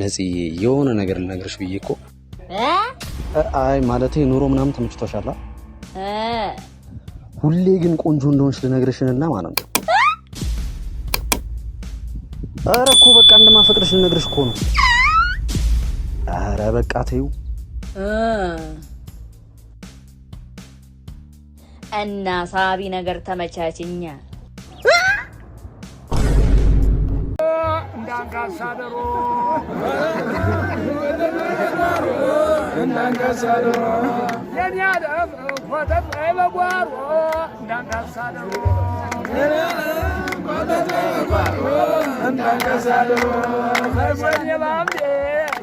ነፂ፣ የሆነ ነገር ልነግርሽ ብዬ እኮ። አይ ማለቴ ኑሮ ምናምን ተመችቶሻል? ሁሌ ግን ቆንጆ እንደሆንሽ ልነግርሽንና ማለት ነው። ኧረ እኮ በቃ እንደማፈቅርሽ ልነግርሽ እኮ ነው። ኧረ በቃ ተይው። እና ሳቢ ነገር ተመቻችኛ።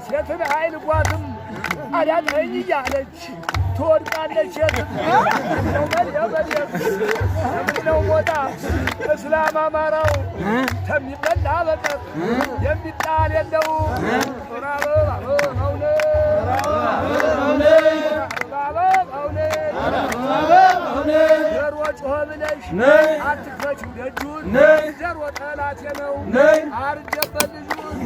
ሴትን አይልቋትም አዳጠኝ እያለች ትወድቃለች። ነው ሞጣ እስላም አማራው ከሚበላ በቀር የሚጣል የለው። ዘሮ ጮኸ ብለሽ አትክፈቺው ደጁን፣ ዘሮ ጠላቴ ነው አርጀበት ልጁን።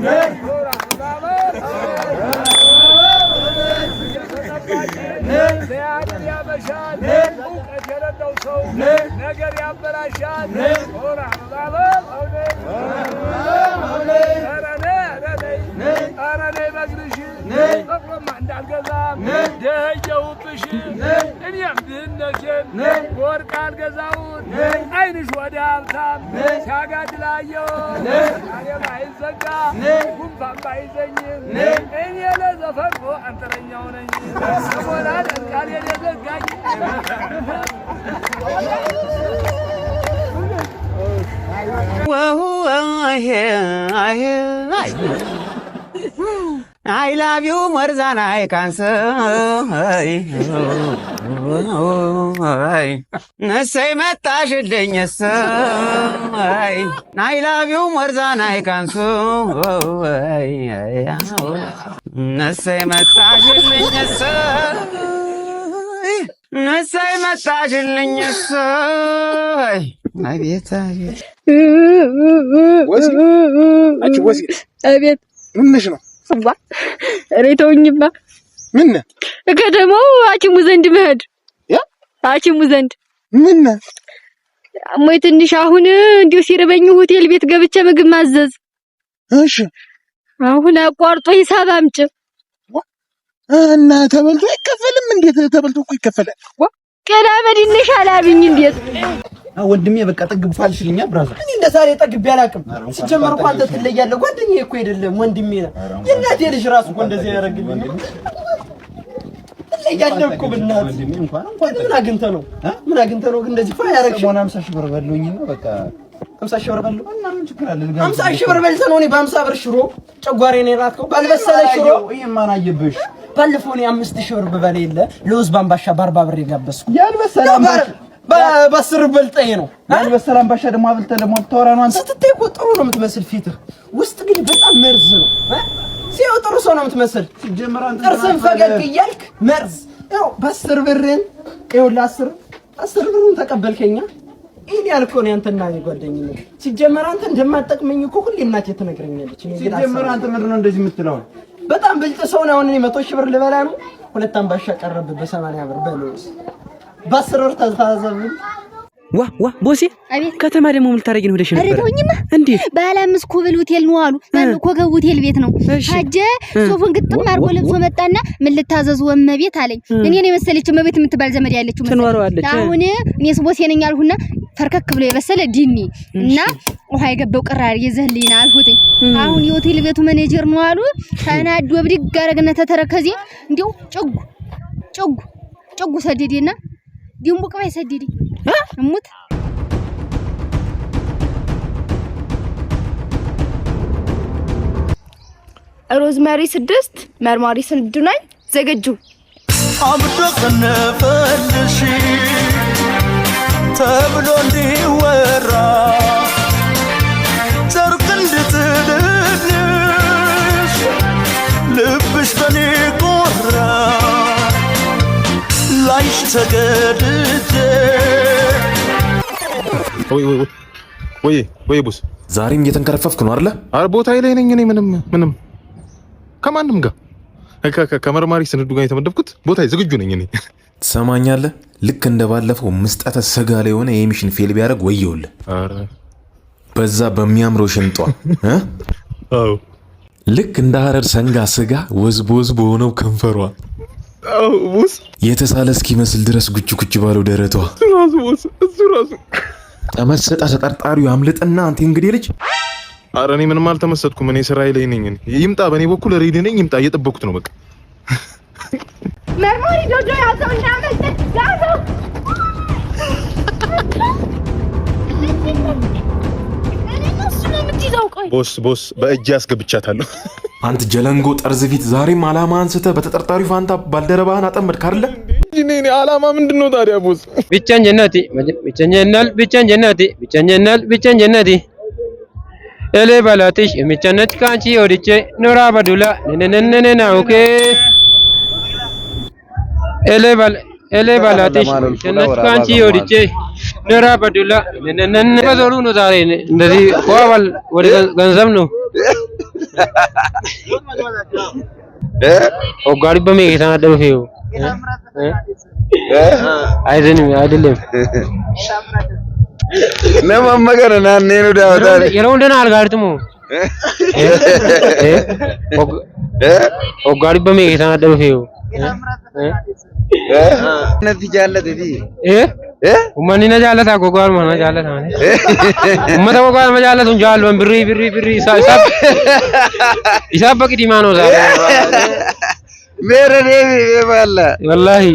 ዘያድር ያመሻል፣ እውቀት የሌለው ሰው ነገር ያበላሻል። ኧረ ነይ በእግርሽ በቅሎማ እንዳልገዛ ደኸየሁብሽ፣ እኔም ድህነቴን ወርቅ አልገዛውን። ዓይንሽ ወደ ሀብታም ሲያጋድል አየሁ። ዛሬ ባይዘጋ ጉንፋን ባይዘኝም እኔ ለዘፈኑ አንጥረኛው ነኝ። ሞላለን ቃሌን የዘጋኝ። I love you more than I can say. እሰይ መጣሽልኝ እሰይ። I love you more than I can say. እሰይ መጣሽልኝ እሰይ። እሰይ መጣሽልኝ እሰይ። አቤት አቤት። ወሲ፣ አንቺ ወሲ። አቤት። ምንሽ ነው? ዋ፣ ኧረ ተውኝማ። ምን? ከደማው ሐኪሙ ዘንድ መሄድ። ሐኪሙ ዘንድ። ምን? አሞኝ ትንሽ አሁን እንዲሁ ሲርበኝ ሆቴል ቤት ገብቼ ምግብ ማዘዝ። እሺ። አሁን አቋርጦ ሂሳብ አምጪ። እና ተበልቶ አይከፈልም? እንዴት ተበልቶ እኮ ይከፈላል። ገና መድንሽ አላሉኝ እንዴት? ወንድሜ በቃ ጥግብ ፋልሽልኛ brother። እኔ እንደ ዛሬ ጠግቤ አላውቅም። ሲጀመር እኮ አንተ ትለያለህ። ጓደኛዬ እኮ አይደለም ወንድሜ ነህ። የእናቴ ልጅ ራሱ እኮ እንደዚህ ያደርግልኝ። ትለያለህ እኮ በእናትህ። ምን አግኝተህ ነው? ምን አግኝተህ ነው ግን እንደዚህ ፋ ያደረግሽ? ሰሞኑን 50,000 ብር በሉኝና በቃ 50,000 ብር በላሁ። እና ምን ችግር አለ? 50,000 ብር በልተህ ነው እኔ በ50 ብር ሽሮ ጨጓራዬን የራጥከው? ባልበሰለ ሽሮ። ይሄን ማን አየብሽ? ባለፈው እኔ 5,000 ብር ብበላ የለ ለውዝ ባምባሻ በ40 ብር የጋበዝኩ ያልበሰለ አምባሻ በ10 በልጠኝ ነው። ያልበሰለ አምባሻ ደግሞ አብልተህ ደግሞ ልታወራ ነው አንተ። ስትታይ እኮ ጥሩ ነው የምትመስል፣ ፊትህ ውስጥ ግን በጣም መርዝ ነው። ሲያው ጥሩ ሰው ነው የምትመስል። ሲጀመር አንተ ጥርስን ፈገግ እያልክ መርዝ። ይኸው በ10 ብርን፣ ይኸውልህ 10 ብሩን ተቀበልከኛ። ይሄን ያልከው ነው ያንተና እኔ ጓደኝነት። ሲጀመር አንተ እንደማትጠቅመኝ እኮ ሁሌ እናቴ ትነግረኛለች። እኔ ግን ሲጀመር አንተ ምንድን ነው እንደዚህ የምትለው? በጣም ብልጥ ሰው ነው። አሁን እኔ 100,000 ብር ልበላ ነው። ሁለት አምባሻ ቀረብህ በ80 ብር በለውስ በ10 ብር ተዛዘብን። ዋ ዋ ቦሴ፣ ከተማ ደግሞ ምን ልታደርጊ ነው ሄደሽ ኧረ ነበር? ተውኝማ። እንዴት? ባለ አምስት ኩብል ሆቴል ነው አሉ። ማነው ኮከብ ሆቴል ቤት ነው። ሀጀ ሶፉን ግጥም አድርጎ ለብሶ መጣና ምን ልታዘዝ ወመቤት አለኝ። እኔን የመሰለች እመቤት የምትባል ዘመድ ያለችው መሰለኝ። ትኖረዋለች። አሁን እኔ ቦሴ ነኝ አልሁና ፈርከክ ብሎ የበሰለ ዲኒ እና ውሃ የገባው ቅራሪ ይዘህልኝ ና አልሁትኝ። አሁን የሆቴል ቤቱ ማኔጀር ነው አሉ። ተናዶ ብድግ አደረግና ተተረከዜ እንዲያው ጭጉ ጭጉ ጭጉ ሰደዴና ድንቡቅ ባይ ሰደደኝ እሙት። ሮዝመሪ 6፣ መርማሪ ስንዱ ነኝ። ዝግጁ። አብዶ ከነፈልሽ ተብሎ እንዲወራ ጨርቅ እንድጥልልሽ ልብሽ በኔ ቆራ ላይሽ ተገድጄ። ወይ ወይ ወይ ወይ boss። ዛሬም እየተንከረፈፍክ ነው አይደለ? ኧረ ቦታዬ ላይ ነኝ እኔ ምንም ምንም። ከማንም ጋር ከመርማሪ ስንዱ ጋር የተመደብኩት ቦታ ዝግጁ ነኝ እኔ። ትሰማኛለህ? ልክ እንደ ባለፈው ምስጠተ ስጋ ላይ የሆነ የ mission fail ቢያደርግ ወየውልህ። በዛ በሚያምረው ሽንጧ፣ ልክ እንደ ሀረር ሰንጋ ስጋ ወዝ በወዝ በሆነው ከንፈሯ፣ የተሳለ እስኪመስል ድረስ ጉች ጉች ባለው ደረቷ እሱ ራሱ ተመሰጠ። ተጠርጣሪው አምልጥና አንተ እንግዲህ ልጅ። አረ እኔ ምንም አልተመሰጥኩም። እኔ ስራዬ ላይ ነኝ። ይምጣ፣ በእኔ በኩል ready ነኝ። ይምጣ፣ እየጠበኩት ነው በቃ። መርማሪ ጆጆ ያዘው፣ እንዳመልጥ ያዘው። Boss, boss፣ በእጅ አስገብቻታለሁ። አንተ ጀለንጎ ጠርዝ ፊት፣ ዛሬም አላማ አንስተ በተጠርጣሪው ፋንታ ባልደረባህን አጠመድክ አይደለ? እኔ አላማ ምንድን ነው ታዲያ boss? ብቸኝነት ብቸኝነት ብቸኝነት ብቸኝነት ብቸኝነት ኤሌ በላትሽ የሚቸነት ካንቺ ወድቼ ኖራ በዱላ ነነነነና ኦኬ ኤሌ በል ኤሌ በላትሽ የሚቸነት ካንቺ ወድቼ ኖራ በዱላ ነነነነ በዞሩ ነው። ዛሬ እንደዚህ ፏበል ወደ ገንዘብ ነው። ኦጋሪ በሜ የተናደሩ አይደለም አይደለም። Nama amma kana naannee nu daawwataa. Yeroo hunda na argaa waggaa 100 isaan adda dhufee. Natti jaallate fi. Uummanni na jaallata, gogaadhuma na jaallata malee. Uummata gogaadhuma jaallatu hin jaallu, birrii birrii birrii isaaf isaaf baqi diimaa noo isaa. Meera deebi mee baalla. Wallaahi.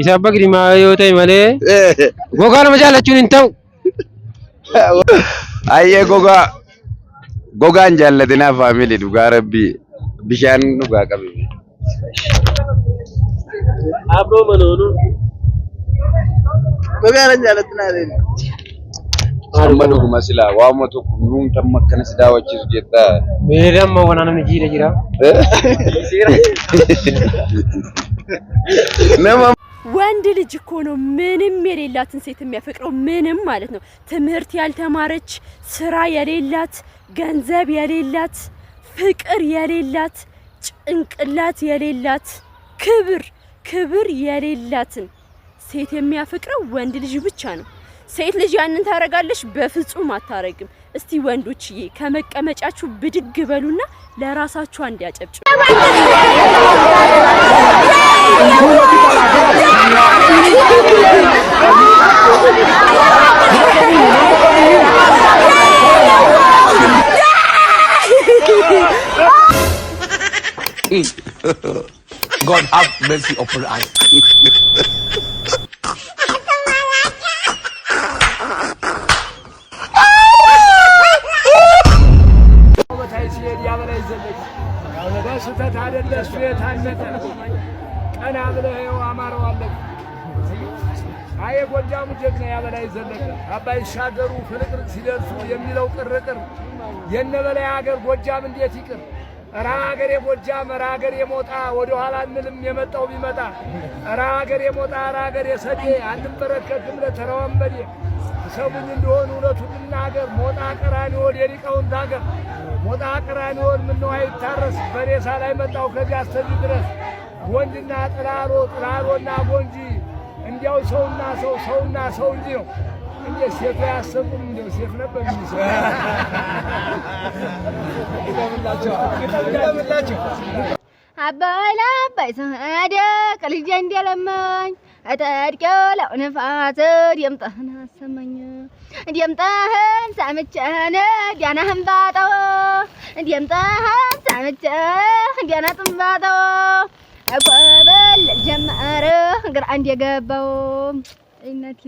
Isaaf baqi diimaa yoo ta'e malee gogaadhuma jaallachuun hin ta'u. Ayyee, gogaa gogaan jaallatinaa family, dhugaa rabbii bishaan dhugaa qabe. Abroo Gogaan jaallatinaa deemu. Amma dhuguma silaa waamuma tokko nuun tamma akkana si daawwachiisu jettaa. Meerri amma wanaa namni jiidha jira. Nama ወንድ ልጅ እኮ ነው ምንም የሌላትን ሴት የሚያፈቅረው፣ ምንም ማለት ነው። ትምህርት ያልተማረች፣ ስራ የሌላት፣ ገንዘብ የሌላት፣ ፍቅር የሌላት፣ ጭንቅላት የሌላት፣ ክብር ክብር የሌላትን ሴት የሚያፈቅረው ወንድ ልጅ ብቻ ነው። ሴት ልጅ ያንን ታረጋለች? በፍጹም አታረግም። እስቲ ወንዶችዬ ከመቀመጫችሁ ብድግ በሉና ለራሳችሁ አንድ ያጨብጭቡ። God have mercy upon us. ሲሄድ ያበላይ ዘለቅ በስህተት አይደለ እሱ የታነጠ ቀና ብለህ ይኸው አማረው አለቀ። አየ ጎጃሙ ጀግና ያበላይ ዘለቀ አባይ ይሻገሩ ፍልቅርቅ ሲደርሱ የሚለው ቅርቅር የነበላይ ሀገር ጎጃም እንዴት ይቅር? ኧረ ሀገር የጎጃም፣ ኧረ ሀገር የሞጣ፣ ወደ ኋላ አንልም የመጣው ቢመጣ። ኧረ ሀገር የሞጣ፣ ኧረ ሀገር የሰዴ፣ አንበረከክም ለተራ ወንበዴ። ሰሙኝ እንደሆን እውነቱን ልናገር፣ ሞጣ ቀራኒዮን የሊቃውንት ሀገር፣ ሞጣ ቀራኒዮን ምነው አይታረስ? በሬሳ ላይ መጣው ከዚያ እስከዚህ ድረስ። ጎንጅና ጥላሎ፣ ጥላሎና ጎንጂ፣ እንዲያው ሰውና ሰው ሰውና ሰው እንጂ ነው። እንዴ ሴቱ አያሰቁም? እንዲያው ሴት ነበር የሚሰው። አባይ ላባይ ሰደቅ ልጄ እንደለመኝ እጠድቄው ንፋስ ድምፅህን አሰማኝ፣ ድምፅህን ሰምቼን ዲያናህን ባጠው፣ ድምፅህን ሰምቼ ዲያና ጥንባጠው እኮበል ጀመረ ግራ እንደገባው እናቴ።